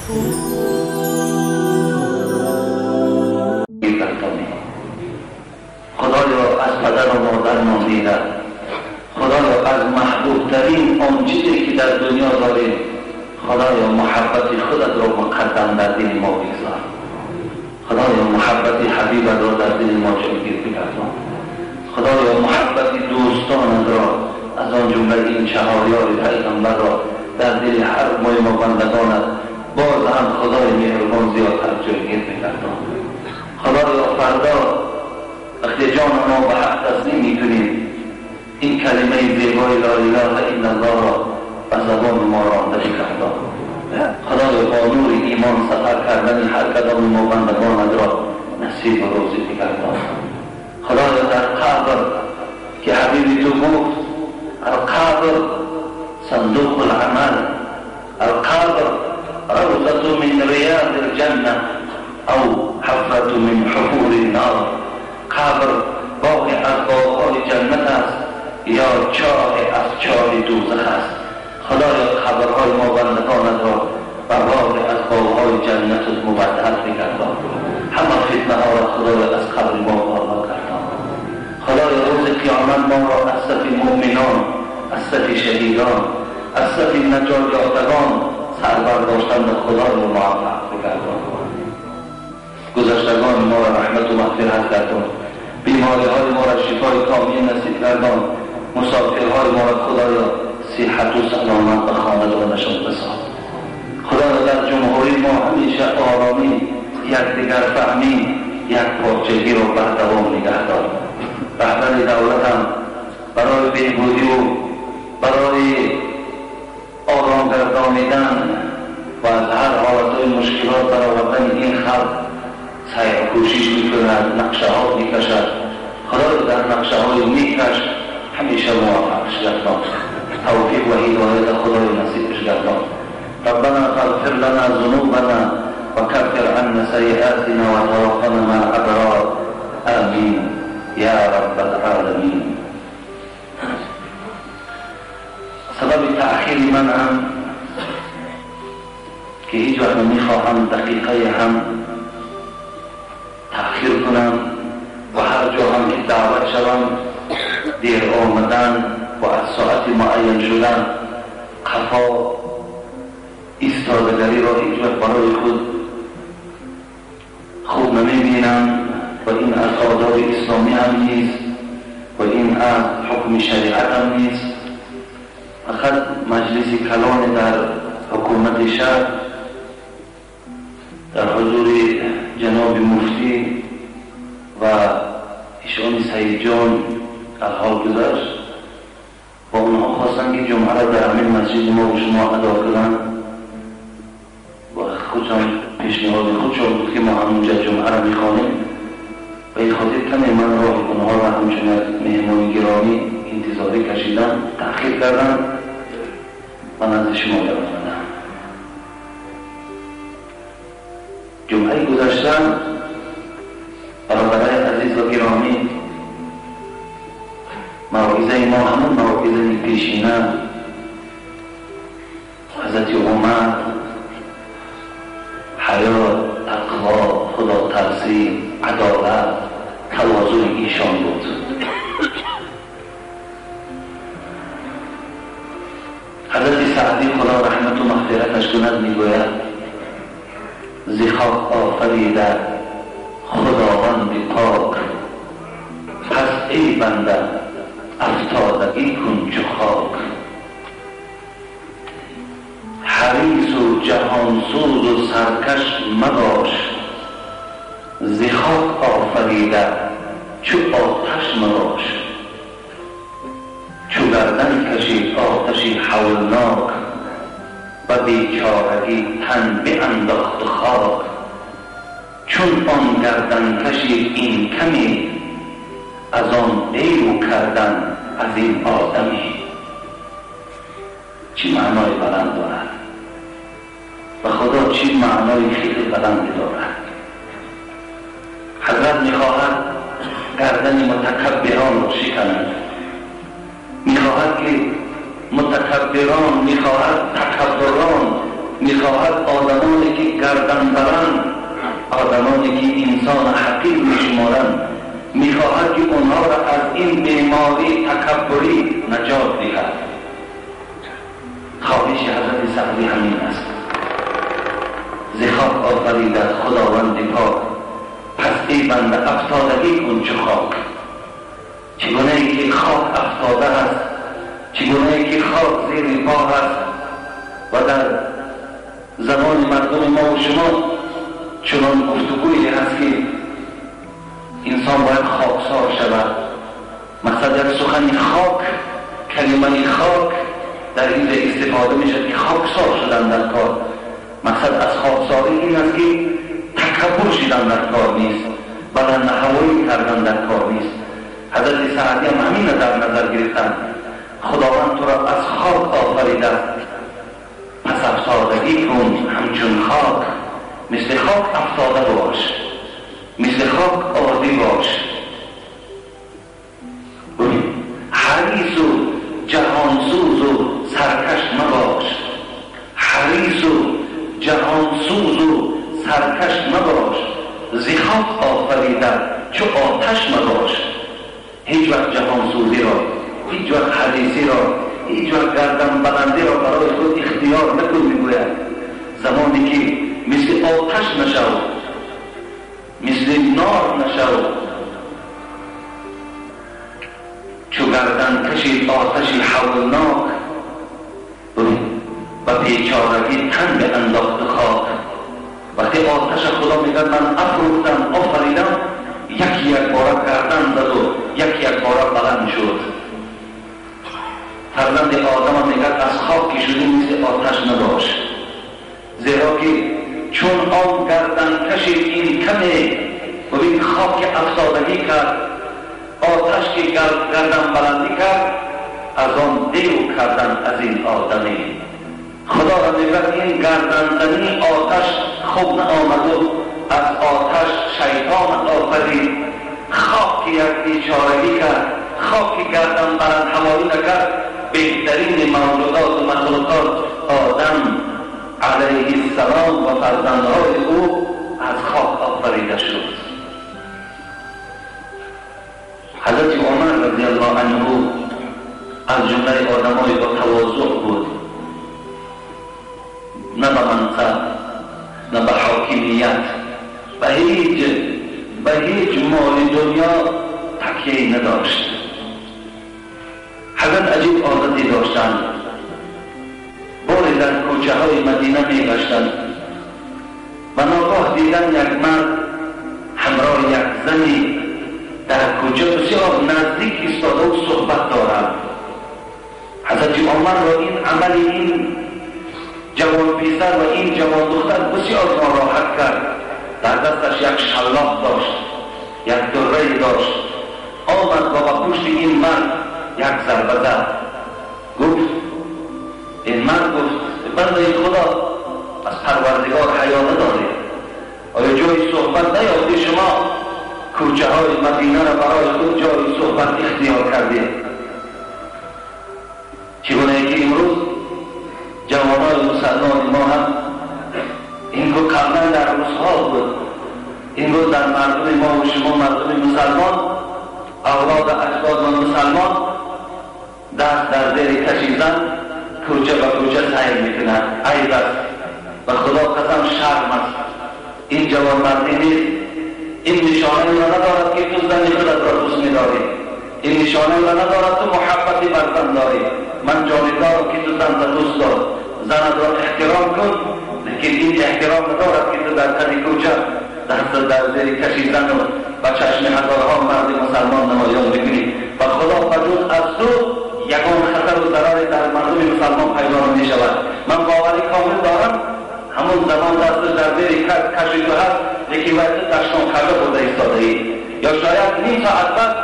خدایا از پدر و مادرمان دیده، خدایا از محبوب ترین آن چیزی که در دنیا داریم، خدایا محبت خودت را مقدم در دل ما بگذار. خدایا محبت حبیبت را در دل ما جایگیر بگردان. خدایا محبت دوستانت را از آن جمله این چهار یار پیغمبر را در دل هر مای ما بندگانت باز هم خدای مهربان زیادتر جایگیر بگردان. خدایا فردا وقتی جان ما به حق تسلیم میکنیم، این کلمه زیبای لا اله الا الله را به زبان ما رانده بگردان. خدایا با نور ایمان سفر کردن هر کدام ما بندگانت را نصیب و روزی بگردان. خدایا در قبر که حبیب تو گفت القبر صندوق العمل، القبر روضة من ریاض الجنة او حفرة من حفور النار. قبر باغ از باغهای جنت است یا چاه از چاه دوزخ است. خدایا قبرهای ما بندگانت را به باغ از باغهای جنت مبدل بگردان. همه فتنه ها را خدایا از قبر ما بالا گردان. خدایا روز قیامت ما را از صف مؤمنان، از صف شهیدان، از صف نجات یافتگان سر برداشتن به خدای موفق بگردان. گذشتگان ما را رحمت و مغفرت گردان. بیماری های ما را شفای کامل نصیب گردان. مسافرهای ما را خدایا صحت و سلامت به خاندانشان بساز. خدایا در جمهوری ما همیشه آرامی، یکدیگر فهمی، یک پارچگی را بر دوام نگه دار. رهبر دولتم برای بهبودی و برای آرام گردانیدن و از هر حالتهای مشکلات برآوردن این خلق سعی و کوشش میکند، نقشه ها میکشد. خدایا در نقشه های نیکش همیشه موفقش گردان. توفیق و هدایت خدای نصیبش گردان. ربنا فاغفر لنا ذنوبنا وكفر عنا سيئاتنا وتوفنا مع الأبرار. آمين يا رب العالمين. سبب تأخیر من هم که هیچ وقت نمیخواهم دقیقه هم تأخیر کنم و هر جا هم که دعوت شوم دیر آمدن و از ساعت معین شدن قفا ایستادگری را هیچ وقت برای خود خوب نمیبینم و این از آداب اسلامی هم نیست و این از حکم شریعت هم نیست. فقط مجلس کلان در حکومت شهر در حضور جناب مفتی و ایشان سید جان الحال گذشت و اونها خواستن که جمعه را در همین مسجد ما و شما ادا کنند و خودشان پیشنهاد خودشان بود که ما همونجا جمعه را میخوانیم و این خاطر کمی من راه اونها را همچون مهمان گرامی انتظاری کشیدم، تأخیر کردم و نزد شما در آمدم. جمعه گذشتم برادرای عزیز و گرامی، موعظه ما همون موعظه پیشینه حضرت عمر، حیا، تقوا، خدا ترسی، عدالت، تواضع ایشان بود. حضرت سعدی خدا رحمت و مغفرتش کند میگوید ز خاک آفریده خداوند پاک، پس ای بنده افتادگی کن چو خاک. حریص و جهانسوز و سرکش مباش، ز خاک آفریده چو آتش مباش. چو گردن کشید آتشی هولناک، و بیچارگی تن بینداخت خاک. چون آن گردن کشید این کمی، از آن دیو کردن از این آدمی. چی معنای بلند دارد و خدا چی معنای خیلی بلند دارد. حضرت میخواهد گردن متکبران را شکند، میخواهد که متکبران، میخواهد تکبران، میخواهد آدمانی که گردن بلند، آدمانی که انسان حقیر میشمارند، میخواهد که اونها را از این بیماری تکبری نجات دهد. خواهش حضرت سعدی همین است. ز خاک آفریدت خداوند پاک، پس ای بنده افتادگی کن چو خاک. چگونه ای که خاک افتاده است، چگونه ای که خاک زیر پا است و در زمان مردم ما و شما چنان گفتگویی هست که انسان باید خاکسار شود. مثلا یک سخن خاک، کلمه خاک در اینجا استفاده می شد که خاکسار شدن در کار. مقصد از خاکساری این است که تکبر شدن در کار نیست، بلند هوایی کردن در کار نیست. حضرت سعدی هم همین در نظر گرفتن. خداوند تو را از خاک آفریده، پس افتادگی کن همچون خاک. مثل خاک افتاده باش، مثل خاک عادی باش. حریص و جهانسوز و سرکش مباش، حریص و جهانسوز و سرکش مباش، ز خاک آفریده چو آتش مباش. هیچ وقت جهانسوزی را، هیچ وقت حریصی را، هیچ وقت گردن بلندی را برای خود اختیار نکن. میگوید زمانی که مثل آتش نشو، مثل نار نشو، چو گردن کشید آتشی هولناک، و بیچارگی تن به انداخت خاک. وقتی آتش خدا میگه من افروختم، آفریدم، یکی یک باره گردن زد و یکی یک باره بلند شد. فرزند آدم میگه از خاک که شدی مثل آتش نباش، زیرا که چون آن گردن کشید این کمه، ببین خاک افتادگی کرد، آتش که گردن بلندی کرد، از آن دیو کردن از این آدمی. خدا را میگه این گردن زنی آتش خوب نآمد و از آتش شیطان آفرید. خاک یک بیچارگی کرد، خاک گردن بلند هوایی نکرد، بهترین موجودات و مخلوقات آدم علیه السلام و فرزندهای او از خاک آفریده شد. حضرت عمر رضی الله عنه از جمله آدمای با تواضع بود، نه به منصب، نه به حاکمیت، به هیچ مال دنیا تکیه نداشت. حضرت عجیب عادتی داشتند. باری در کوچه های مدینه می گشتند و ناگاه دیدن یک مرد همراه یک زنی در کوچه بسیار نزدیک ایستاده و صحبت دارند. حضرت عمر را این عمل این جوان پسر و این جوان دختر بسیار ناراحت کرد. در دستش یک شلاق داشت، یک دره داشت. آمد و با پشت این مرد یک ضربه زد. گفت این مرد، گفت بنده خدا، از پروردگار حیا نداری؟ آیا جای صحبت نیافتی؟ شما کوچه های مدینه را برای خود جای صحبت اختیار کردید. چگونه که امروز جوانای مسلمان ما هم این رو قبلا در روزها بود، این رو در مردم ما و شما مردم مسلمان، اولاد اجداد و مسلمان دست در زیر کشی زن کوچه به کوچه سیر میکنند. عیب است، به خدا قسم شرم است. این جوانمردی نیست. این نشانه را ندارد که تو زن خودت را دوست میداری، این نشانه را ندارد تو محبتی بر زن داری. من جانبدارم که تو زن را دوست دار، زنت را احترام کن، لیکن این احترام ندارد که تو در تن کوچه دست در زیر کشی زن و به چشم هزارها مرد مسلمان نمایان بکنی. و خدا بجز از تو یگان خطر و ضرر در مردم مسلمان پیدا نمی شود. من باوری کامل دارم همون زمان دست در زیر کشی تو هست، لیکن وقت دشتان کرده برده ایستاده ای، یا شاید نیم ساعت بعد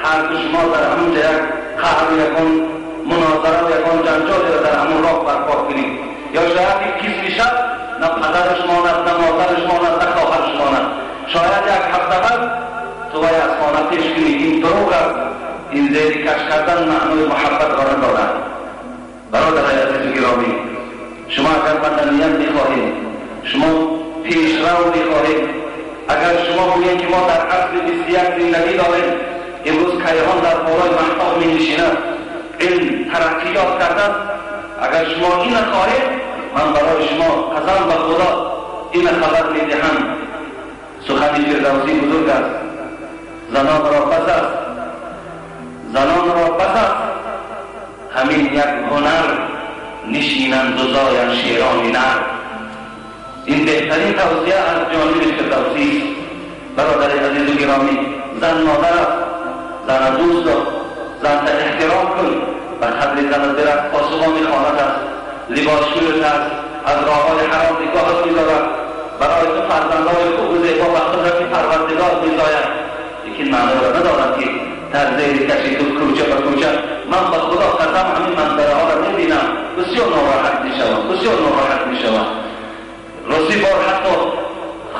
هر دو شما در همون یک قهر و یکان مناظره و یکان جنجالی را در همون راه برپا کنید، یا شاید یک کسی شد نه پدرش ماند، نه مادرش ماند، نه خواهرش ماند. شاید یک هفته بعد تو باید از خانه پیش کنی. این دروغ است. این زیر کش کردن معنای محبت را ندارد. برادرای عزیز و گرامی، شما اگر مدنیت میخواهید، شما асри 21 зиндагӣ дорем. Имрӯз кайҳон дар болои маҳтоб менишинад, илм тараққиёт кардааст. Агар шумо ина хоҳед, ман барои шумо қасам ба Худо ина хабар медиҳам. Сухани Фирдавсӣ бузург аст. Занонро бас аст, занонро бас аст, ҳамин як ҳунар нишинанд ва зоянд шерони нар. Ин беҳтарин тавсия аз ҷониби Фирдавсӣ аст. Бародари азизу гиромӣ, зан модар аст, зана дӯст дор, занта эҳтиром кун, ба қадри занат бирав. Посубони хонат аст, либосшӯят аст, аз роҳҳои ҳаром нигоҳат медорад, барои ту фарзандҳои хубу зебо ба қудрати Парвардигор мезояд. Лекин маъноро надорад ки дар зери каши ту кӯча ба кӯча. Ман ба Худо қасам ҳамин манзараҳоро мебинам, бисёр нороҳат мешавам, бисёр нороҳат мешавам. Рости бор ҳатто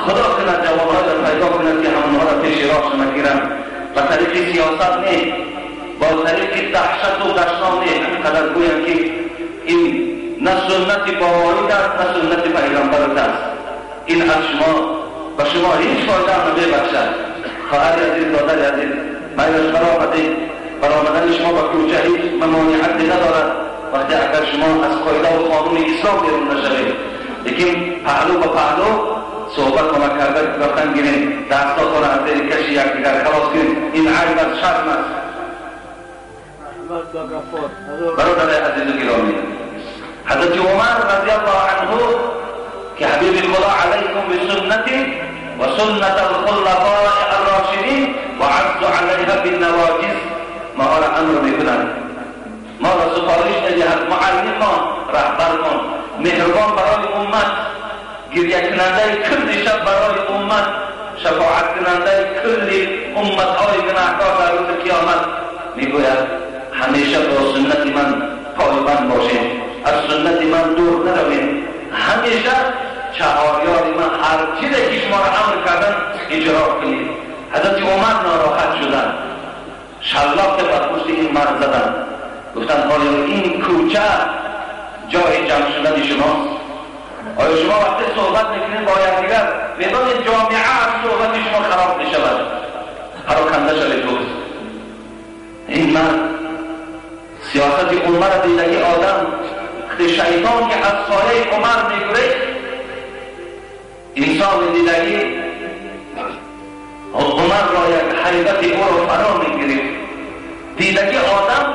Худо кунад ҷавонҳоро пайдо кунад ки ҳамонҳоро пеши роҳшон нагиранд. Ба тариқи сиёсат не, бо тариқи даҳшату дашном не, ҳамин қадар гӯянд ки ин на суннати бобоит аст, на суннати пайғамбарат аст. Ин аз шумо ба шумо ҳеҷ фоида намебахшад. Хоҳари азиз, додари азиз, майлаш баромадед. Баромадани шумо ба кӯча ҳеҷ мамониате надорад вақте агар шумо аз қоидаву қонуни ислом берун нашавед. Лекин паҳлӯ ба паҳлӯ суҳбатона карда рафтан гирем, дастотона аз зери каши якдигар халос кунем. Ин айб аст, шарм аст. Бародари азизу гиромӣ, ҳазрати Умар радиаллоҳу анҳу ки ҳабиби Худо алайкум бисуннати ва суннат алхулафаи аррошидин ва аззу алайҳа биннавоҷиз маҳоро амр мекунад, моро супориш медиҳад. Муаллимон, раҳбармон, меҳрубон барои уммат, гирякунандаи кулли шаб барои уммат, шафоаткунандаи кулли умматҳои гунаҳкор дар рӯзи қиёмат мегӯяд: ҳамеша бо суннати ман пойбанд бошед, аз суннати ман дур наравед, ҳамеша чаҳорёри ман ҳар чизе ки шуморо амр кардан иҷро кунед. Ҳазрати Умар нороҳат шуданд, шаллоқе бар пушти ин мард заданд, гуфтанд: оё ин кӯча ҷои ҷамъ шудани шумост? Оё шумо вақте суҳбат мекунед бо якдигар медонед ҷомеа аз суҳбати шумо хароб мешавад? Пароканда шавед. Гуфт ин мард сиёсати Умара дидагӣ одам, вақте шайтон ки аз сояи Умар мегурехт, инсони дидагӣ Умарро як ҳайбати ӯро фаро мегирифт. Дидагӣ одам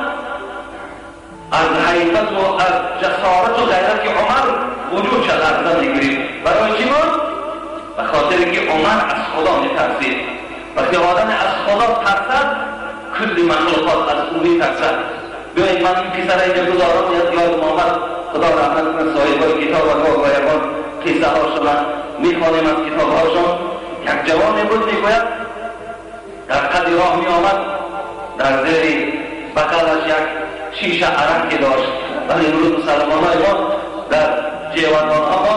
аз ҳайбату аз ҷасорату ғайрати Умар вуҷудша ларза мегирифт. Барои чӣ буд? Ба хотире ки Умар аз Худо метарсид. Вақте одаме аз Худо тарсад, кулли махлуқот аз ӯ метарсад. Биёед ман ин қиссаро инҷа гузорам, ёдам омад. Худо раҳмат кунад соҳибои китоб ва гоҳ ягон қиссаҳошона мехонем аз китобҳошон. Як ҷавоне буд, мегӯяд, дар қади роҳ меомад, дар зери бақалаш як шиша араке дошт. Вале имрӯз мусалмонҳои мо дар ҷевадонҳо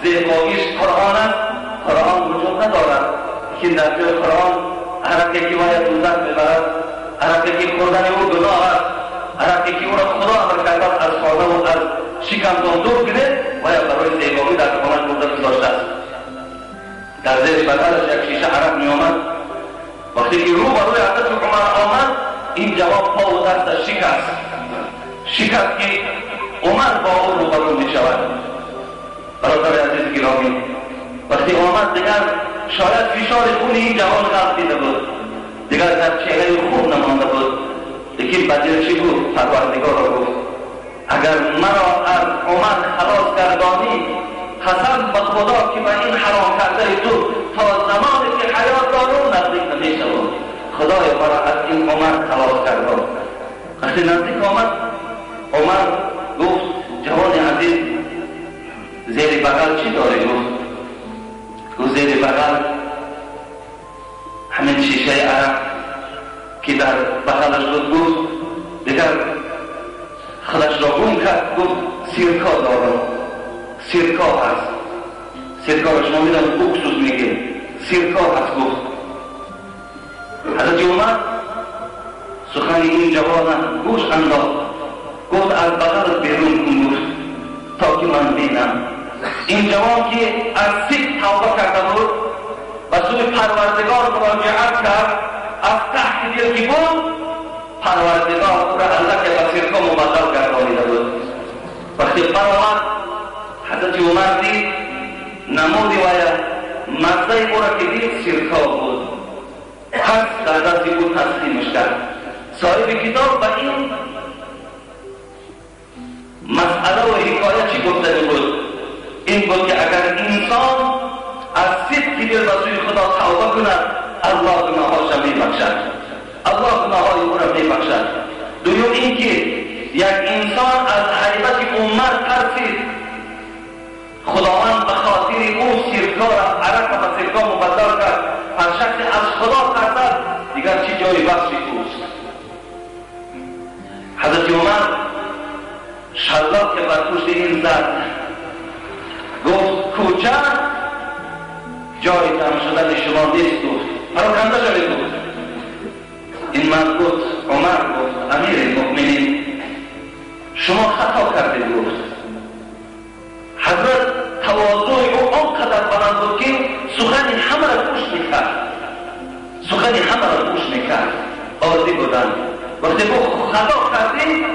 зебоиш Қуръон аст, Қуръон вуҷуд надорад. Лекин дар ҷои Қуръон араке ки бояд дӯзах мебарад, араке ки хӯрдани ӯ гуноҳ аст, араке ки ӯро Худо амр кардааст аз хонаву аз шикамтон дур кунед, бояд барои зебоӣ дар хона бурда гузоштааст. Дар зери бағалаш як шиша арақ меомад. Вақте ки рӯ ба рӯи ҳазрати Умар омад, ин ҷавоб пову дасташ шикаст, шикаст ки Умар бо ӯ рӯбарӯ мешавад. Бародари азиз гиромӣ, вақте омад, дигар шояд фишори хуни ин ҷавон ғалтида буд, дигар дар чеҳраи хун намонда буд. Лекин ба дил чӣ гуфт? Парвардигорро гуфт: агар маро аз Умар халос гардонӣ, қасам ба Худо ки ба ин ҳаром кардаи ту то замоне ки ҳаёт дорам наздик намешавам. Худоё, маро аз ин Умар халос гардон. Вақте наздик омад, Умар гуфт: ҷавони азиз, зери бағал чӣ дорӣ? Гуфт зери бағал ҳамин шишаи арақ ки дар бағалаш буд. Гуфт дигар худашро гум кард, гуфт: сирко дорам, сирко ҳаст. Сиркоро шумо медонед, уксус мегӯем, сирко ҳаст. Гуфт ҳазрати Умар сухани ин ҷавона гӯш андохт, гуфт: аз бағалат берун кун, гуфт, то ки ман бинам. Ин ҷавон ки аз сик тавба карда буд, ба сӯи پروردگار مراجعت کرد، از تحت دل که بود پروردگار او را الله که به سرکه مبدل گردانیده بود. وقتی برآمد حضرت عمر دید نمودی و مزه او را که دید سرکه بود، پس در دست او تسلیمش کرد. صاحب کتاب به این مسئله و حکایت چی گفتنی بود؟ این بود که اگر انسان از صدق دل به سوی خدا توبه کند، الله گناهاش را میبخشد، الله گناههای او را میبخشد. دوم اینکه یک انسان از هیبت عمر ترسید، خداوند به خاطر او سرکه را عرق به سرکه مبدل کرد. هر شخص از خدا ترسد دیگر چی جای بخشی اوست. حضرت عمر شلاق که بر پشت این زد، گفت کوچه جای جمع شدن شما نیست. گفت پراکنده شوید. گفت این مرد گفت عمر گفت امیر المؤمنین شما خطا کردید. گفت حضرت تواضع او آنقدر بلند بود که سخن همه را گوش میکرد، سخن همه را گوش میکرد، عادی بودند. وقتی گفت خطا کردید،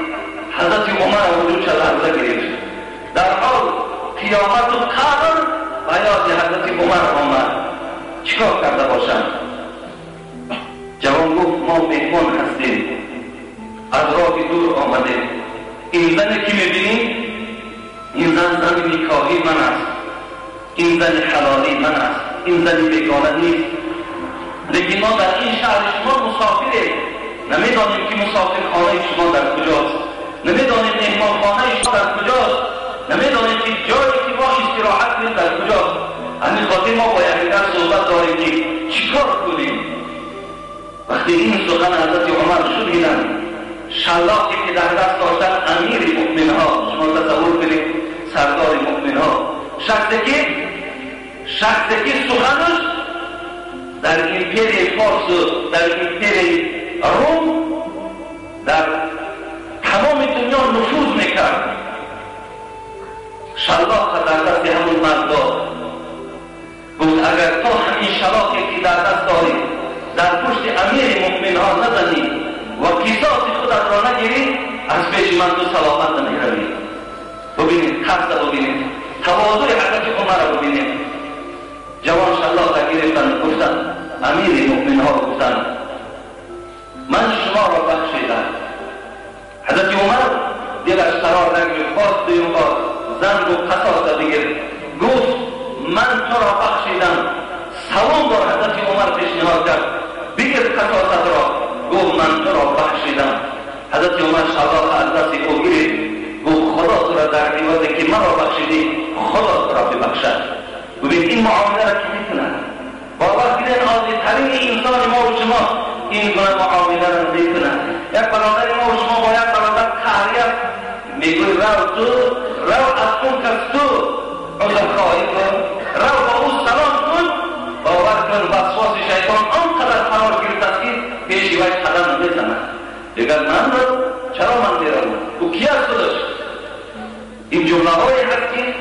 حضرت عمر وجودش لرزه گرفت. در حال قیامت و قبر به یاد حضرت عمر آمد، چیکار کرده باشم؟ جوان گفت ما مهمان هستیم، از راه دور آمدیم. این زنی که میبینیم این زن زن نکاحی من است، این زن حلالی من است، این زن بیگانه نیست. لیکن ما در این شهر شما مسافریم، نمیدانیم که مسافرخانه شما در کجاست، نمیدانیم مهمانخانه شما در کجاست، نمیدانیم که جایی که ما استراحت کنیم در کجاست. همین خاطر ما با یکدیگر صحبت داریم که چیکار کنیم. وقتی این سخن حضرت عمر شنیدند، شلاقی که در دست داشتن امیر مؤمنها، شما تصور کنید سردار مؤمنها، شخصی که سخنش در امپری فارس و در امپری روم در تمام دنیا نفوذ میکرد، شلاق در دست همون مرد داد. گفت اگر تو همین شلاقی که در دست داری در پشت امیر مؤمنها نزنی و قصاص خودت را نگیری، از پیش من تو سلامت نمیروی. ببینید ترس، ببینید تواضع حضرت عمر را ببینید. جوان شلاق را گرفتند، گفتند امیر مؤمنها گفتند من شما را بخشیدم. حضرت عمر دلش قرار نگرفت، باز دویم بار زن و قصاص را بگیر. گفت من تو را بخشیدم. سوم بار حضرت عمر پیشنهاد کرد بگیر قصاصت را. گفت من تو را بخشیدم. حضرت عمر شلاق از دست او گرفت، گفت خدا تو را در عوضی که من را بخشیدی خدا تو را ببخشد. ببین این معامله را که میکند، باور کنید عادی ترین انسان ما و شما این گونه معامله را میکند. یک برادر ما و شما با یک برادر قهری است، میگوی رو تو، رو از اون کس تو عذرخواهی کن، رو با او سلام کن. باور کن وسواس شیطان آنقدر قرار گرفته است که پیش وی قدم نمیزند. دیگر من را چرا من میروم؟ او کی است خودش؟ این جمله هایی هست که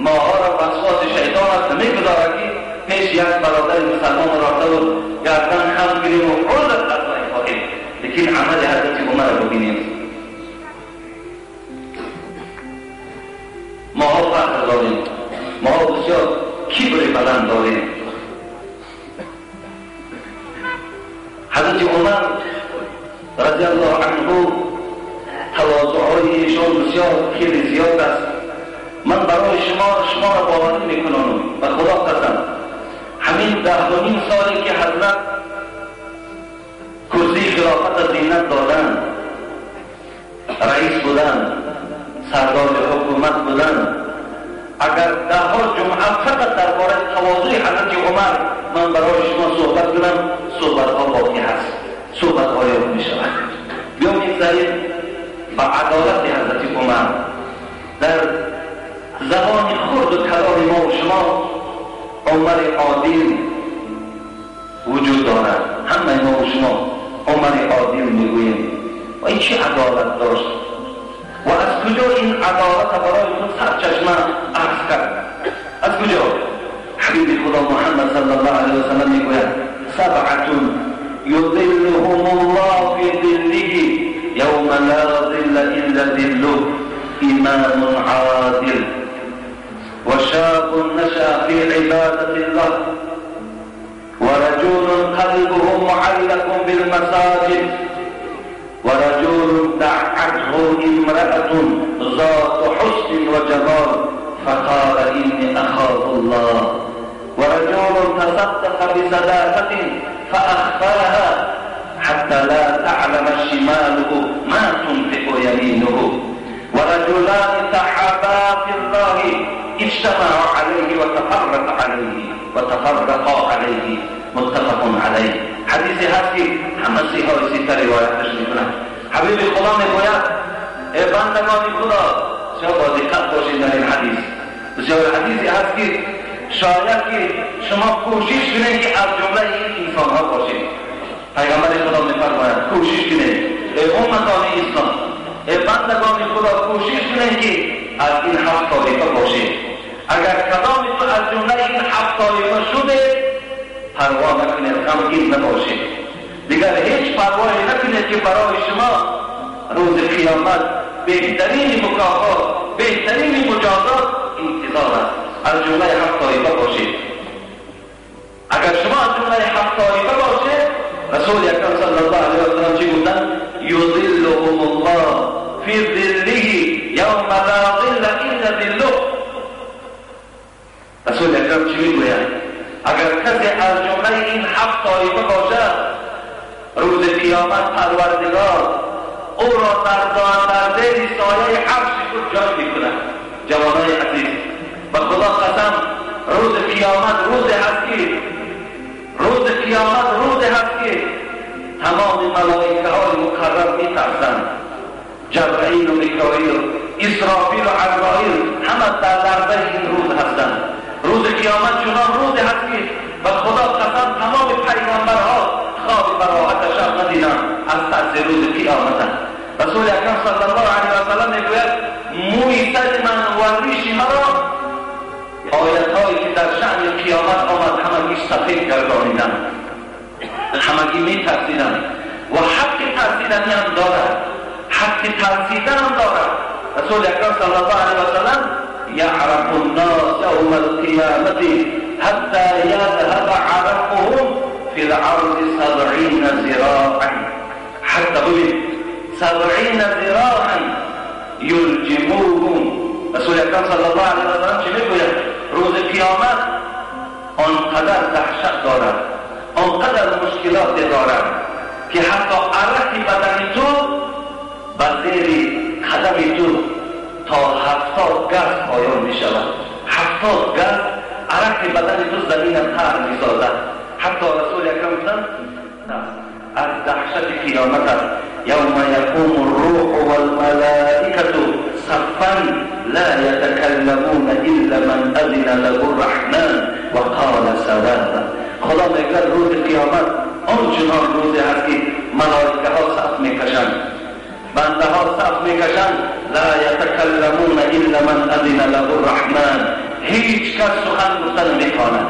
ماها را وسواس شیطان است، نمیگذارد که پیش یک برادر مسلمان را و گردن خم کنیم و عذر از وی خواهیم. لیکن عمل حضرت عمر را ببینیم. ماها فخر داریم، ماها بسیار کبر بلند داریم. حضرت عمر رضی الله عنه تواضعهای ایشان بسیار خیلی زیاد است. من برای شما را باوری میکنم، به خدا قسم، همین 10.5 سالی که حضرت کرسی خلافت زینت دادن، رئیس بودن، سردار حکومت بودن، اگر 10 جمعه فقط درباره تواضع حضرت عمر من برای شما صحبت کنم، صحبت ها باقی هست، صحبت ها یاد می شود. بیام میگذاریم به عدالت حضرت عمر. در زبان خرد و کلام ما و شما عمر عادل وجود دارد. همه ما و شما عمر عادل میگوییم. و این چه عدالت داشت و از کجا این عدالت برای خود سرچشمه عرض کرد؟ از کجا؟ حبیب خدا محمد صلی الله علیه وسلم میگوید سبعة یظلهم الله فی ظله یوم لا ظل الا ظله امام عادل وشاب نشأ في عبادة الله ورجل قلبه معلق بالمساجد ورجل دعته امرأة ذات حسن وجمال فقال إني أخاف الله ورجل تصدق بصدقة فأخفاها حتى لا تعلم شماله ما تنفق يمينه ورجلان تحابا في الله اجتمعوا عليه وتفرقا عليه متفق عليه. حدیثی هست که همه صحیح سیته روایتش میکنن. حبیب خدا میگوید ای بندگان خدا، بسیار با دقت باشید در این حدیث. بسیار حدیثی هست که شاید که شما کوشش کنید که از جمله این انسان ها باشید. پیغمبر خدا میفرماید کوشش کنید ای امتان اسلام، ای بندگان خدا، کوشش کنید که از این هفت طایفه باشید. اگر کدام تو از جمله این هفت طایفه شده پروا نکنید، غمگین نباشید، دیگر هیچ پروایی نکنید که برای شما روز قیامت بهترین مکافات، بهترین مجازات انتظار است. از جمله هفت طایفه باشید. اگر شما از جمله هفت طایفه باشید، رسول اکرم صلی الله علیه و سلم چی گفتند؟ یظلهم الله فی ظله یوم لا ظل الا ظله. رسول اکرم چی میگوید؟ اگر کسی از جمله این هفت طایفه باشد، روز قیامت پروردگار او را در زیر سایه عرش خود جای میکند. جوانای عزیز، به خدا قسم، روز قیامت روز هست که روز قیامت روز هست که تمام ملائکه های مقرب میترسند. جبرائیل و میکائیل، اسرافیل و عزرائیل همه در لرزه این روز هستند. روز قیامت چنان روز هست که به خدا قسم تمام پیغمبرها خواب براحت شب ندیدند از ترس روز قیامت. رسول اکرم صلی الله علیه و سلم میگوید موی سر من و ریش مرا، آیت هایی که در شأن قیامت آمد همگی سفید گردانیدند، همگی میترسیدند و حق ترسیدنی هم دارد، حق ترسیدن هم دارد. رسول اکرم صلی الله علیه و سلم يعرف الناس يوم القيامة حتى يذهب عرقهم في العرض 70 ذراعا، حتى ببین 70 ذراعا یلجموهم. رسول اکرم صلی الله علیه و سلم چه میگوید؟ روز قیامت آنقدر دهشت دارد، آنقدر مشکلات دارد که حتی عرق بدن تو به زیر قدم تو تا 70 گز پایان می شود. 70 گز عرق بدن تو زمین تر می سازد. حتی رسول اکرم گفتند از دهشت قیامت است. یوم یقوم الروح والملائکة صفا لا یتکلمون الا من اذن له الرحمن وقال صوابا. خدا میگوید روز قیامت آنچنان روزی هست که ملائکه ها صف میکشند، بنده ها صف میکشند، لا یتکلمون الا من اذن له الرحمن. هیچ کس سخن گفتن نمیتواند،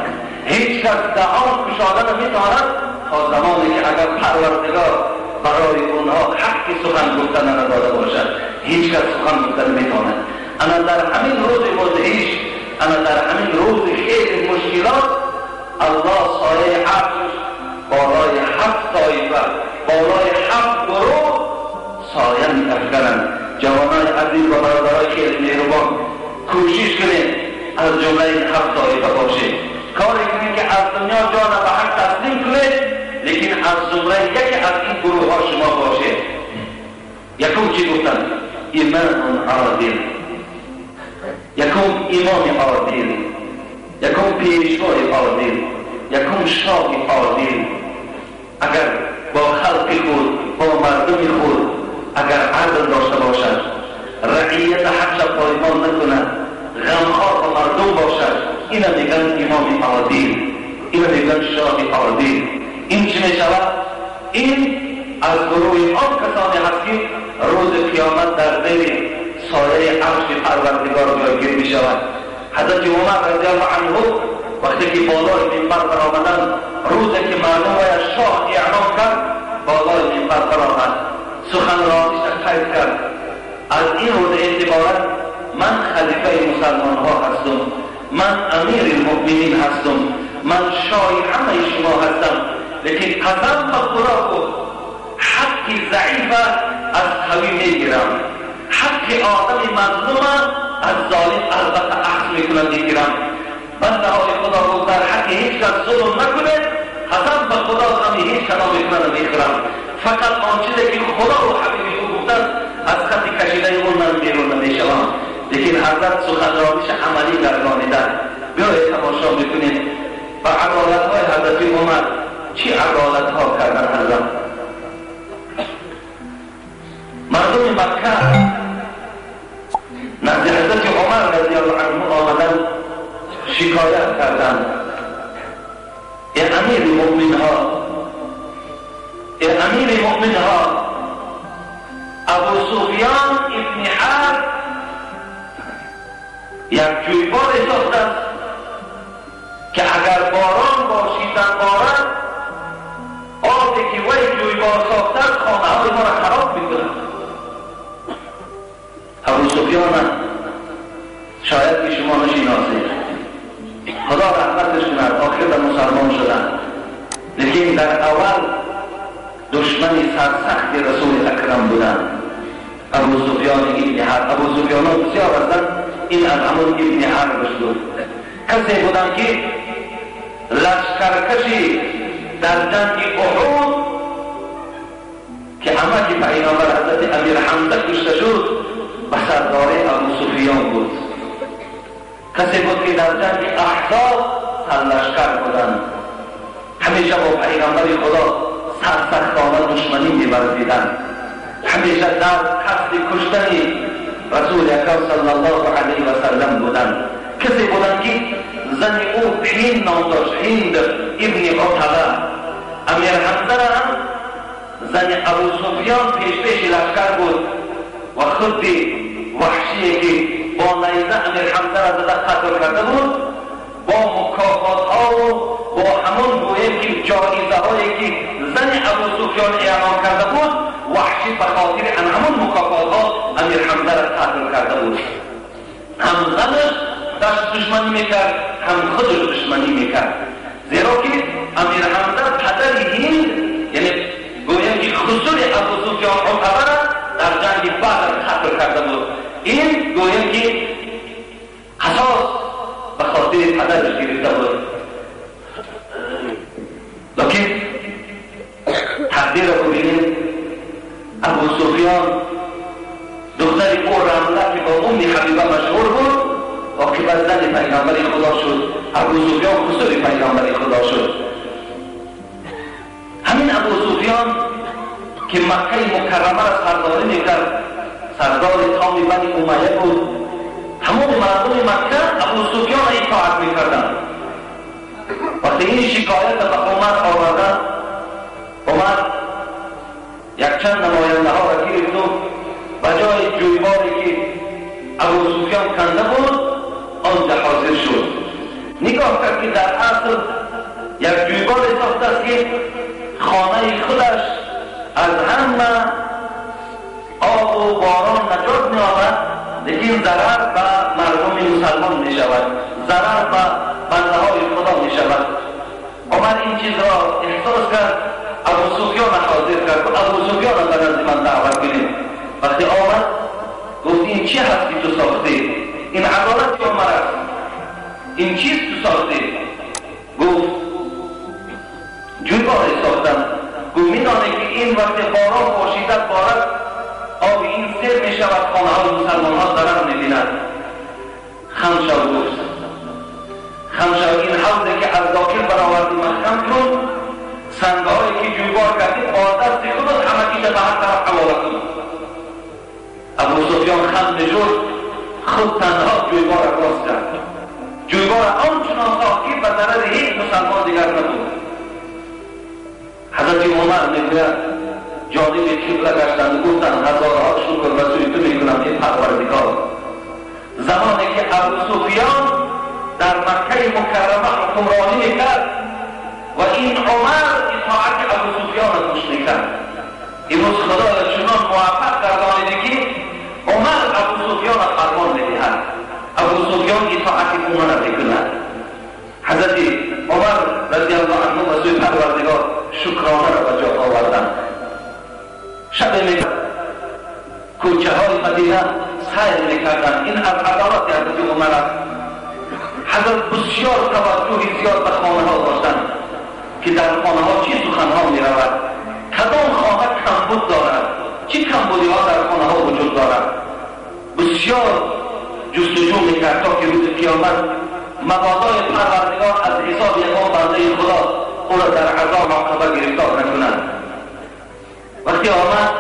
هیچ کس دهان گشادن نمیتواند تا زمانی که اگر پروردگار برای اونها حق سخن گفتن نداده باشد، هیچ کس سخن گفتن نمیتواند. اما در همین روز مدهش، اما در همین روز خیلی مشکلات، الله سایه عرشش بالای 7 طایفه، بالای 7 گروه سایه می‌افکنند. جوانان عزیز و برادرای خیلی مهربان، کوشش کنید از جمله این 7 طایفه باشید. کاری کنید که از دنیا جان به حق تسلیم کنید، لیکن از زمره یکی از این گروه ها شما باشید. یکم چی گفتن؟ امام عادل. یکم امام عادل، یکم پیشوای عادل، یکم شاه عادل. اگر با خلق خود، با مردم خود اگر عدل داشته باشد، رعیت حق را پایمال نکند، غمخوار با مردم باشد، اینا میگن امام عادل، اینا میگن شاه عادل. این چی میشود؟ این از گروه آن کسانی هست که روز قیامت در زیر سایه عرش پروردگار جایگیر میشود. حضرت عمر رضی الله عنه وقتی که بالای منبر برآمدن، روزی که مردم را شاه اعلام کرد، بالای منبر برآمد، سخنرانیش قید کرد. از این روز اعتبارا من خلیفه مسلمان ها هستم، من امیر المؤمنین هستم، من شاه همه شما هستم، لیکن قسم به خدا گفت حق ضعیف از قوی میگیرم، حق آدم مظلوم از ظالم البته اخذ میکنم میگیرم. بنده های خدا گفت در حق هیچ کس ظلم نکنه، قسم به خدا غمی هیچ کلام من نمیخورم، فقط آن چیزی که خدا و حبیب او گفتن از خط کشیده اون من بیرون نمیشوم. لیکن حضرت سخنرانیش عملی گردانیدن. بیایید تماشا میکنیم و عدالت های حضرت عمر چی عدالت ها کردن. حضرت مردم مکه نزد حضرت عمر رضی الله عنه آمدن، شکایت کردند: ای امیر مؤمن ها، ای امیر مؤمن ها، ابو سفیان ابن حرب یک جویبار ساخته است که اگر باران باشیدن بارد، آبی که وی جویبار ساخته است خانه های ما را خراب میکند. ابو سفیان شاید که شما نشیناسید، خدا رحمتش کند، آخر در مسلمان شدن، لیکن در اول دشمن سرسخت رسول اکرم بودن. ابو سفیان ابن حرب، ابو سفیان ها بسیار هستند، این از همون ابن حرب شد. کسی بودن که لشکرکشی در جنگ احد که همه که پیامبر حضرت امیر حمزه کشته شد به سردار ابو سفیان بود. کسی بود که در جنگ احزاب سرلشکر بودند، همیشه با پیغمبر خدا سرسختانه دشمنی می‌ورزیدند، همیشه در قصد کشتن رسول اکرم صلی الله علیه و سلم بودند. کسی بودند که زن او هند نام داشت، هند ابن عتبه. امیر حمزه را هم زن ابو سفیان پیش پیش لشکر بود و خود وحشیه که با نیزه امیر حمزه را زده قتل کرده بود، با مکافات ها و با همون گویم که جایزه هایی که زن ابو سفیان اعلام کرده بود، وحشی به خاطر همون مکافات ها امیر حمزه را قتل کرده بود. هم زنش داشت دشمنی میکرد، هم خودش دشمنی میکرد، زیرا که امیر حمزه پدر هند، یعنی گویم که خسر ابو سفیان عتبه را در جنگ بدر قتل کرده بود. این گویم که قصاص به خاطر پدرش گرفته بود. لیکن تقدیر را ببینید، ابو سفیان دختر او رمله که با ام حبیبه مشهور بود، عاقبت زن پیغمبر خدا شد. ابو سفیان خسر پیغمبر خدا شد. همین ابو سفیان که مکه مکرمه را سرداری میکرد، سردار تام بنی امیه بود، تمام مردم مکه ابو سفیان را اطاعت میکردند. وقتی این شکایت به عمر آوردن، عمر یک چند نماینده ها را گرفت و به جای جویباری که ابو سفیان کنده بود آنجا حاضر شد. نگاه کرد که در اصل یک جویبار ساخته است که خانه خودش از همه آب و باران نجات می‌یابد، لیکن ضرر به مردم مسلمان می‌شود، ضرر به بنده های خدا می‌شود. عمر این چیز را احساس کرد، ابو سفیان حاضر کرد، ابو سفیان به نزد من دعوت کنید. وقتی آمد گفت این چی هست که تو ساختی؟ این عدالت عمر است، این چیز تو ساختی؟ گفت جویبار ساختم. گفت می‌دانی که این وقت باران پاشیده بارد، آب این سیر می شود، خانه های مسلمان ها ضرر می بیند. خم شو، گفت خم شو، این حوضی که از داخل برآوردی مخم کن، سنگ هایی که جویبار کردی با دست خودت همه به هر طرف حواله کن. ابو سفیان خم نشد، خود تنها جویبار را باز کرد. جویبار آنچنان ساخت که به ضرر هیچ مسلمان دیگر نبود. حضرت عمر میگوید جانب قبله گشتند، گفتند هزارها شکر به سوی تو میکنم ای پروردگار. زمانی که ابو سفیان در مکه مکرمه حکمرانی میکرد و این عمر اطاعت ابو سفیان را گوش میکرد. امروز خدا چنان موفق گردانیده که عمر ابو سفیان را فرمان میدهد، ابو سفیان اطاعت عمر را میکند. حضرت عمر رضی الله عنه به سوی پروردگار شکرانه را به جا آوردند. شب میکرد کوچه های مدینه سیر میکردند. این از عدالت حضرت عمر است. حضرت بسیار توجه زیاد به خانه ها داشتند که در خانه ها چی سخن ها میرود، کدام خانه کمبود دارد، چی کمبودی ها در خانه ها وجود دارد. بسیار جستجو میکرد تا که روز قیامت مبادای پروردگار از حساب یکان بنده خدا او را در عذاب عقبه گرفتار نکنند. وقتی آمد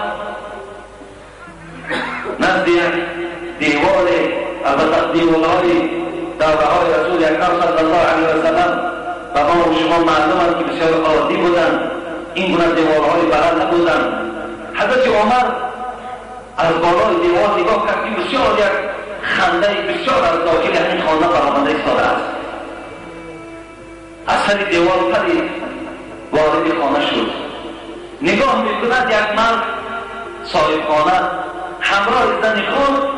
نزد یک دیوار، البته دیوارهای دوره های رسول اکرم صلی الله علیه و سلم به ما و شما معلوم است که بسیار عادی بودند، این گونه دیوارهای بلند نبودند. حضرت عمر از بالای دیوار نگاه کرد که بسیار یک خنده بسیار از داخل این خانه برآمده ایستاده است. از سر دیوار پرید وارد خانه شد. نگاه میکند یک مرد صاحب خانه همراه زن خود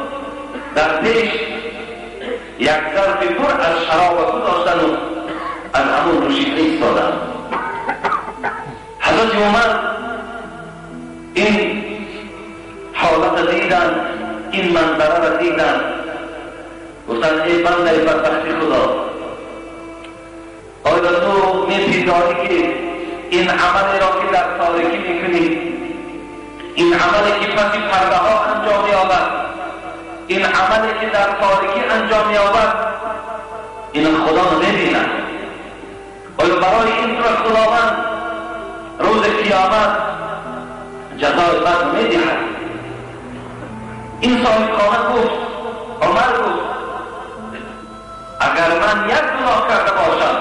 در پیش یک ظرف پر از شراب گذاشتن و از همون نوشیده ایستادند. حضرت عمر این حالت دیدن، این منظره را دیدن، گفتند ای بنده بدبخت خدا، آیا تو میپنداری که این عملی را که در تاریکی میکنی، این عملی که پس پرده ها انجام مییابد، این عملی که در تاریکی انجام مییابد، این خدا نمیبیند؟ آیا برای این را خداوند روز قیامت جزای بد میدهد؟ این صاحب خانه گفت، عمر گفت اگر من یک گناه کرده باشم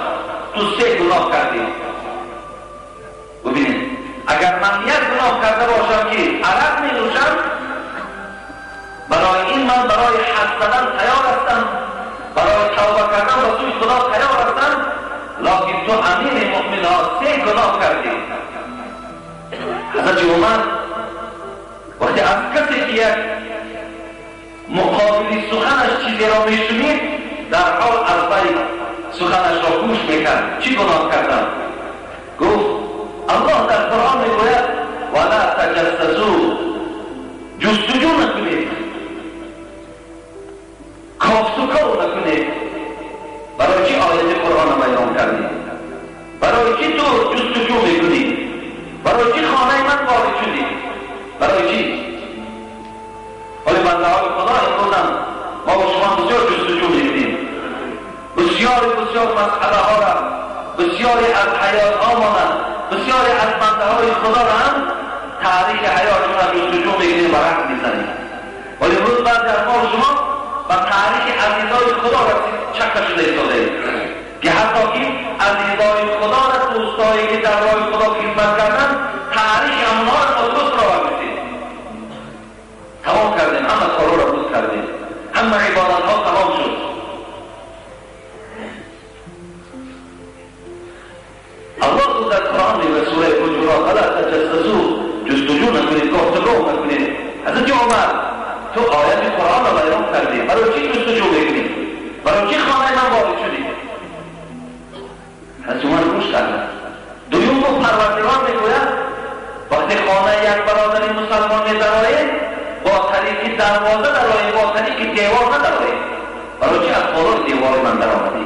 تو سه گناه کردی. ببینید، اگر من یک گناه کرده باشم که عرق می نوشم، برای این من برای حد زدن تیار هستم، برای توبه کردن به سوی خدا تیار هستم، لکن تو امیر مؤمن ها سه گناه کردی. حضرت عمر وقتی از کسی که یک مقابل سخنش چیزی را میشنید در حال از پی سخنش را گوش میکرد. چی گناه کردم؟ گفت الله در قرآن میگوید ولا تجسسوا، جستجو نکنید، کافت و کاو نکنید. برای چی آیت قرآن را بیان کردی؟ برای چی تو جستجو میکنی؟ برای چی خانه من وارد شدی؟ برای چی؟ ولی بنده های خدا امروز هم ما با شما بسیار جستجو میکنیم، بسیار بسیار مسئله ها را، بسیاری از حیات ها مانند، بسیاری از بنده های خدا را هم تاریخ حیاتشون را جستجو میکنیم و رقم میزنیم. ولی امروز بعضی از ما و شما و تاریخ عزیزای خدا را چکه شده ایستاده که حتی که عزیزای خدا را، دوستایی که در راه خدا خدمت کردن، تاریخ آنها را ما درست را برمیسیم. تمام کردیم، همه کارا را بود کردیم، همه عبادت ها تمام شد. الله در قرآن میگه سوره حجرات ولا تجسسوا، جستجو نکنید، گفتگو نکنید. حضرت عمر تو آیت قرآن را بیان کردی، برای چی جستجو میکنی؟ برای چی خانه من وارد شدی؟ حضرت عمر گوش کردن. دوم گفت پروردگار میگوید وقتی خانه یک برادر مسلمان میدرآیید با طریق دروازه درآیید، با طریق دیوار ندرآیید. برای چی از بالای دیوار من درآمدی؟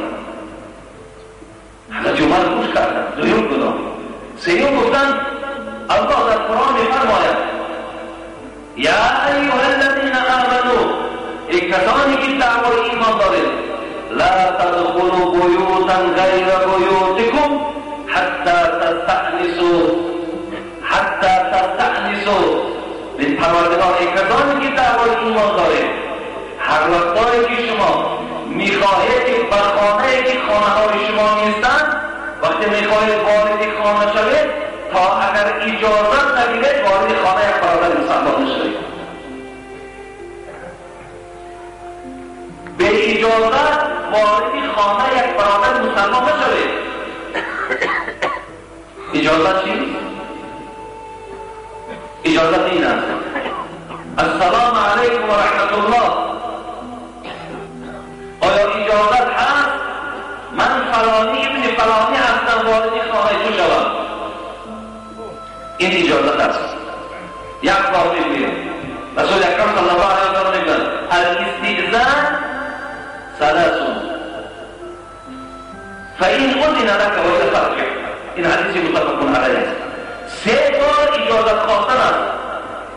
حضرت عمر گوش کردن. دوم گناه. سیوم گفتن الله در قرآن میفرماید یا ایها الذین آمنوا، ای کسانی که دعوای ایمان دارید، لا تدخلوا بیوتا غیر بیوتکم حتی تستأنسوا، حتی تستأنسوا. به پروردگار ای کسانی که دعوای ایمان دارید، هر وقتایی که شما میخواهید که به خانه که خانه های شما نیستند، وقتی میخواهید وارد خانه شوید، تا اگر اجازت نگیرید وارد خانه یک برادر مسلمان نشوید. به اجازت وارد خانه یک برادر مسلمان نشوید. اجازت چیست؟ اجازت این است السلام علیکم و رحمت الله. آیا اجازت هست من فلانی ابن فلانی هستم وارد خانه تو شوم؟ این اجازت است. یک بار میگویم رسول اکرم صلی الله علیه و سلم میگوید الاستئذان ثلاث فإن اذن لك وإلا فارجع. این حدیث متفق علیه است. سه بار اجازت خواستن است.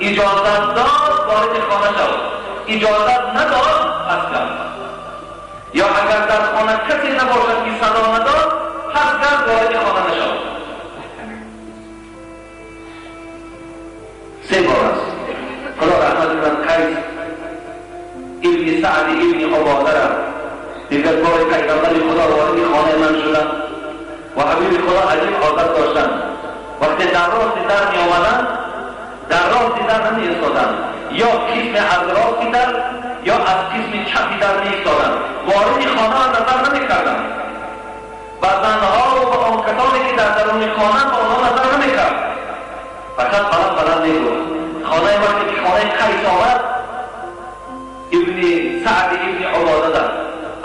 اجازت داد وارد خانه شو، اجازت نداد پس گرد. یا اگر در خانه کسی نباشد که صدا نداد پس گرد وارد خانه نشو. سه بار است. خدا رحمت کند قیس ابن سعد ابن عباده را دیگر بار پیغمبر خدا وارد خانه من شدن و حبیب خدا عجیب عادت داشتن. وقتی در راست در می آمدن در راست در نمی ایستادن، یا قسم از راست در یا از قسم چپی در می ایستادن، وارد خانه نظر نمی کردن. و زنها و آن کسانی که در درون خانه با آنها نظر نمی کرد، فقط بلند بلند می گفت. خانه وقتی که خانه قیس آمد ابن سعد ابن عباده در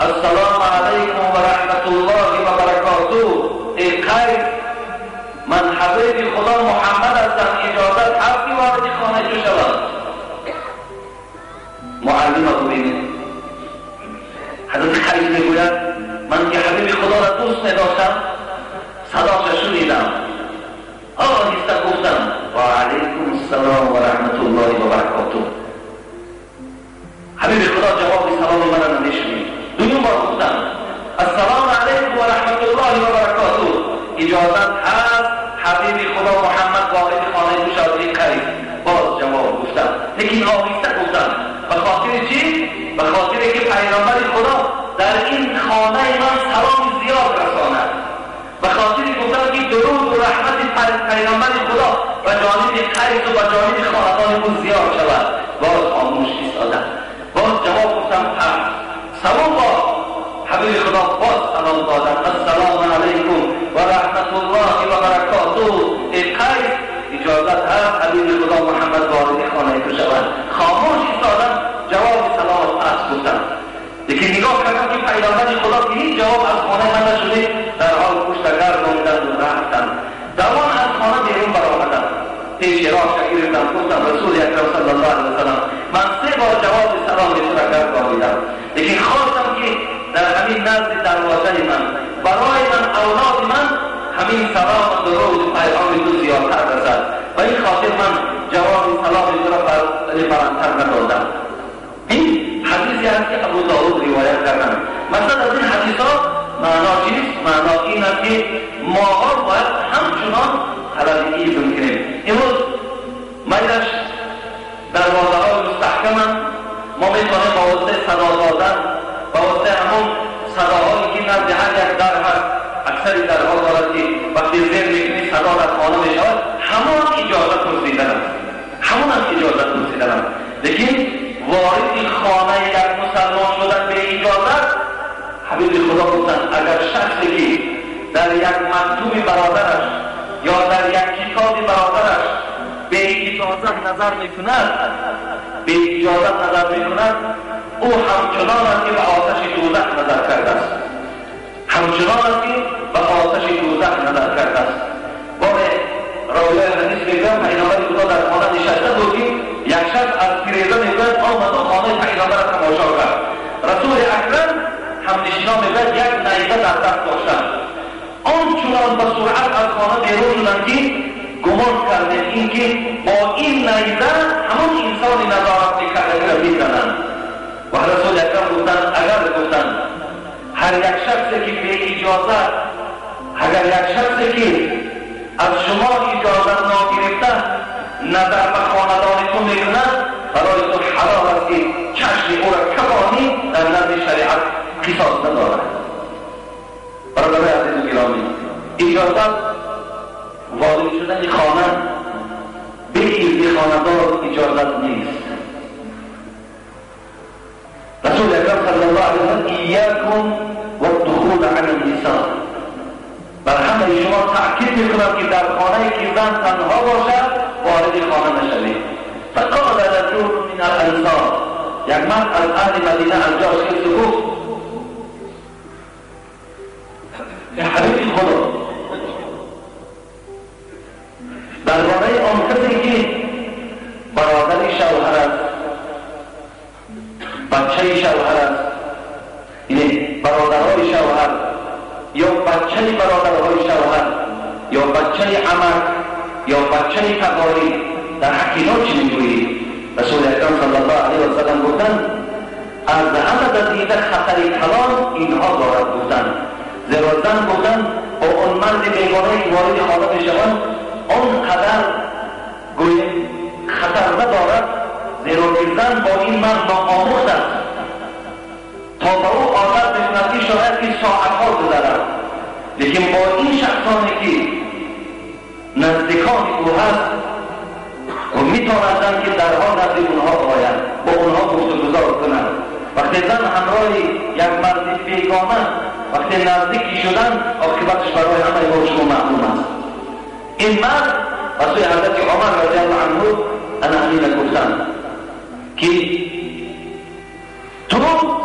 السلام علیکم و رحمت الله و برکاته. ای قیس من حبیب خدا محمد هستم، اجازت هست که وارد خانه تو شوم؟ معلم ببینید حضرت قیس میگوید من که حبیب خدا را دوست میداشتم صداش شنیدم، آهسته گفتم و علیکم السلام و رحمت الله و برکاته. حبیب خدا جواب سلام من را نشنید. دوم بار گفتم السلام علیکم و رحمت الله و برکاته. اجازت هست حبیب خدا محمد وارد خانه تو شود؟ قیس باز جواب گفتم، لیکن آهسته گفتم. به خاطر چی؟ به خاطر که پیغمبر خدا در این خانه من سلام زیاد رساند. به خاطر گفتم که درود و رحمت پیغمبر خدا و جانب قیس و جانب خاندان او زیاد شود. باز خاموش ایستادم، باز جواب گفتم هست. سوم بار حبیب خدا باز سلام دادم السلام علیکم و رحمت الله و برکاته. ای قیس اجازت هست حبیب خدا محمد وارد خانه تو شود؟ خاموش ایستادم، جواب سلام پس گفتم. لیکن نگاه کردم که پیغمبر خدا که هیچ جواب از خانه من نشده، در حال پشت گرداندند و رفتم. دوان از خانه بیرون برآمدم، پیش راه گرفتم، گفتم رسول اکرم صلی الله علیه و سلم من سه بار جواب سلام تو را گردانیدم، لیکن خواستم که در همین نزد دروازه من برای من اولاد من همین سلام و درود و پیغام تو زیادتر رسد و این خاطر من جواب سلام تو را بلندتر ندادم. این حدیثی هست که ابو داود روایت کردن. مثلا از این حدیث ها معنا چیست؟ معنا این است که ماها باید همچنان طلب اذن کنیم. امروز میلش دروازه های مستحکم ما میتوانیم با واسطه صدا دادن، با واسطه همون صداهایی که نزد هر یک در هست، اکثری درها دارد که وقتی زیر میکنی صدا در خانه میشود، همان اجازه پرسیدن است، همون هم اجازه پرسیدن است. لیکن وارد خانه یک مسلمان شدن به اجازه، حبیب خدا گفتند اگر شخصی که در یک مکتوب برادرش یا در یک کتاب برادرش به اجازه نظر میکند، به اجازه نظر میکند، او همچنان است که به آتش دوزخ نظر کرده است، همچنان است که به آتش دوزخ نظر کرده است. بار راوی حدیث میگوید پیغمبر خدا در خانه نشسته بود که یک شخص از تریزه میگوید آمد و خانه پیغمبر را تماشا کرد. رسول اکرم همنشینا میگوید یک نیزه در دست داشتند، آنچنان به سرعت از خانه بیرون شدند که گمان کردیم اینکه با این نیزه همون انسان نظارت میکرده را میزنند. و رسول اکرم گفتند اگر گفتند هر یک شخصی که به اجازه، اگر یک شخصی که از شما اجازه ناگرفته نظر به خاندان تو میکند، برای تو حلال است که چشم او را کبانی، در نزد شریعت قصاص ندارد. برادرای عزیز و گرامی، اجازه وارد شدن خانه به اذن خانه‌دار اجازت نیست. رسول رسول اکرم صلی الله علیه و سلم ایاکم والدخول علی النساء، بر همه شما تأکید میکنم که در خانه که زن تنها باشد وارد خانه نشوید. فقال رجل من الانصار، یک مرد از اهل مدینه از جاش خیست گفت حبیب خدا، درباره آن کسی که برادر شوهر است، بچه شوهر است، یعنی برادرهای شوهر یا بچه برادرهای شوهر یا بچه عمک یا بچه تقاری، در حق اینا چی میگویی؟ رسول اکرم صلی الله علیه و سلم گفتند از همه دیده خطر کلان اینها دارد گفتند، زیرا زن گفتند با آن مرد بیگانه که وارد خانه میشوند آنقدر گوییم خطر ندارد، زیرا که زن با این مرد ناآموخت است، تا به او عادت میکند که شاید که ساعتها گذرد، لیکن با این شخصانی که نزدیکان او هست و میتوانند که درها نزد اونها آیند، با اونها گفتگذار کنند. وقتی زن همراه یک مرد بیگانه وقتی نزدیکی شدن، عاقبتش برای همه ما شما معلوم است. این مرد و سوی حضرت عمر رضی الله عنه انا همین گفتند که تو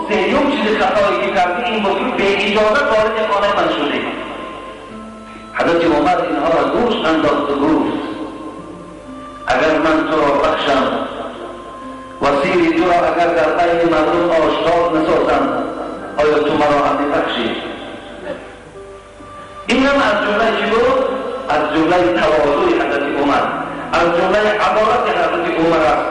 سیوم چیز خطایی که کردی این بود که به اجازه وارد خانه من شدی. حضرت عمر اینها را گوش انداخت و گفت اگر من تو را بخشم و سیری تو را اگر در بین مردم آشکار نسازم، آیا تو مرا هم میبخشی؟ این هم از جمله چی بود؟ از جمله تواضع حضرت عمر، از جمله عدالت حضرت عمر است.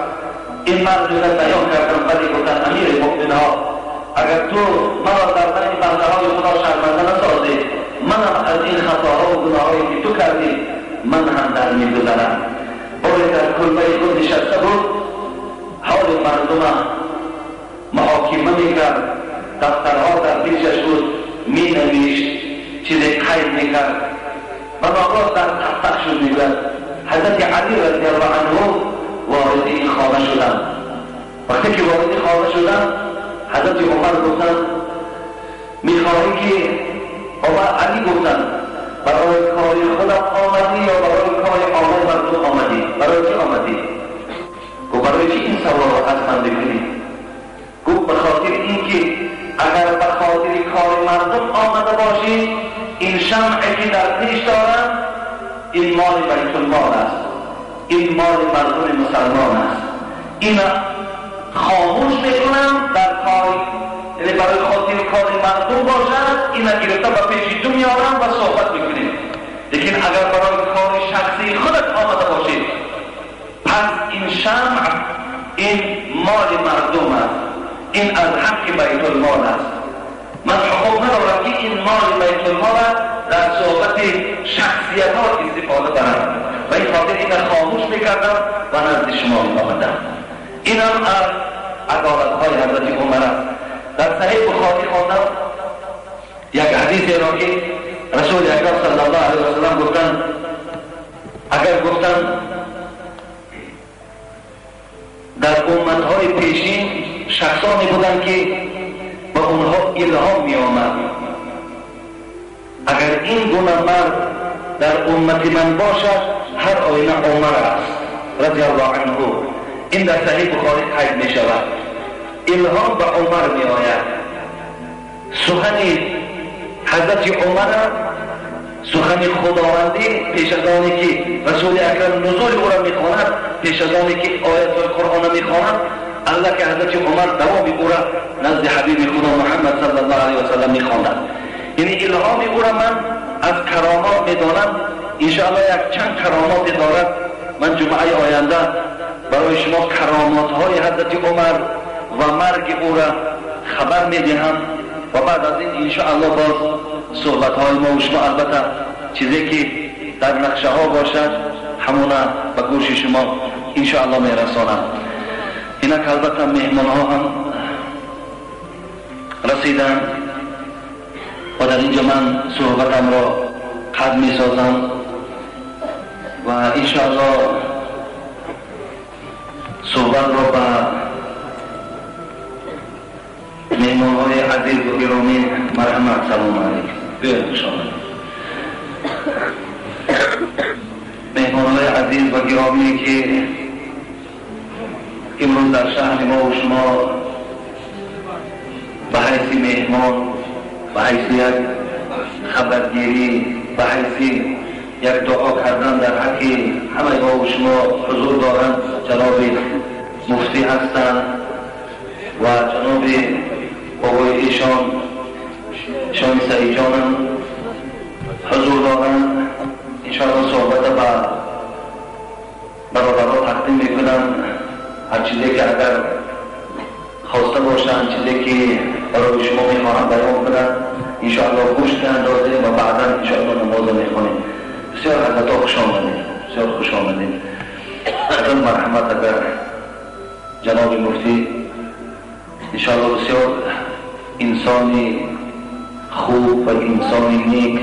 این مرد جمله بیان کردم، ولی گفتن امیر مؤمنها اگر تو مرا در بین بنده های خدا شرمنده نسازی، منم از این خطاها و گناهایی که تو کردی من هم در میگذرم. باری در کلبه خود نشسته بود، حال مردم محاکمه میکرد، دفترها در پیشش بود، مینویشت، چیزی قید میکرد و ناگاه در تق شد. میگوید حضرت علی رضی الله عنه وارد این خانه شدند. وقتی که وارد خانه شدند، حضرت عمر گفتند میخواهی که عمر علی گفتند برای کار خودت آمدی یا برای کار عامه مردم آمدی؟ برای چی آمدی؟ گفت برای چی این سوال را از من بکنی؟ گفت به خاطر اینکه اگر به خاطر کار مردم آمده باشی، این شمعی که در پیش دارم این مال بیت المال است، این مال مردم مسلمان است، این خاموش میکنم در کار، یعنی برای خاطر کار مردم باشد این گرفته به پیش تو میارم و صحبت میکنیم. لیکن اگر برای کار شخصی خودت آمده باشید، پس این شمع این مال مردم است، این از حق بیت المال است. من حقوق ندارم که این مال بیت المال در صحبت شخصیت ها استفاده برم و این خاطر این خاموش میکردم و نزد شما میآمدم. این هم از عدالت های حضرت عمر است. در صحیح بخاری خواندم یک حدیث را که رسول اکرم صلی الله علیه و سلم گفتند، اگر گفتند در امتهای پیشین شخصانی بودند که به اونها الهام می آمد، اگر این گونه مرد در امت من باشد هر آینه عمر است رضی الله عنه. این در صحیح بخاری قید می شود. الهام به عمر می آید. سخن حضرت عمر، سخن خداوندی پیش از آنی که رسول اکرم نزول او را می خواند، پیش از آنی که آیات قرآن می خواند، الله که حضرت عمر دوام او را نزد حبیب خدا محمد صلی الله علیه و سلم می خواند. یعنی الهام او را من از کرامات می دانم. انشاءالله یک چند کرامات دارد. من جمعه آینده برای شما کرامات های حضرت عمر و مرگ او را خبر می دهم و بعد از این انشاءالله باز صحبت های ما و شما، البته چیزی که در نقشه ها باشد همونه به گوش شما انشاءالله می رسانم. اینک البته مهمان ها هم رسیدن و در اینجا من صحبتم را قطع می سازم و انشاءالله صحبت را به Меҳмонҳои азизу гиромӣ, марҳамат, салому алайкум. Биёед, хуш омадед. Меҳмонҳои азиз ва гиромӣ, ки имрӯз дар шаҳри мо ва шумо ба ҳайси меҳмон, ба ҳайси як хабаргирӣ, ба ҳайси як дуо кардан дар ҳаққи ҳамаи мо ва шумо ҳузур доранд, ҷаноби муфтӣ ҳастанд ва ҷаноби бобои эшон шони Саидҷонам ҳузур доранд. Иншоалло суҳбата ба бародарҳо тақдим мекунам. Ҳар чизе ки агар хоста бошанд, чизе ки барои шумо мехоҳам баён кунанд, иншоалло гӯш меандозем ва баъдан иншоалло намозо мехонем. Бисёр ҳазратҳо хуш омадед, бисёр хуш омадед. Ҳазрат, марҳамат, агар ҷаноби муфтӣ, иншоалло бисёр инсони хуб ва инсони нек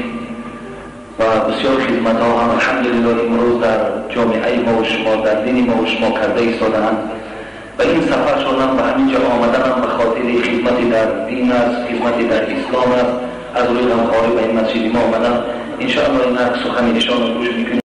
ва бисёр хизматҳо ҳам алҳамдулилло имрӯз дар ҷомеаи мо ва шумо, дар дини мо ва шумо карда истодаанд ва ин сафаршонам ба ҳамин ҷо омаданам ба хотири хизмати дар дин аст, хизмати дар ислом аст. Аз рӯи ғамхорӣ ба ин масҷиди мо омадам. Иншоалло инак сухани эшонро гӯш мекунем.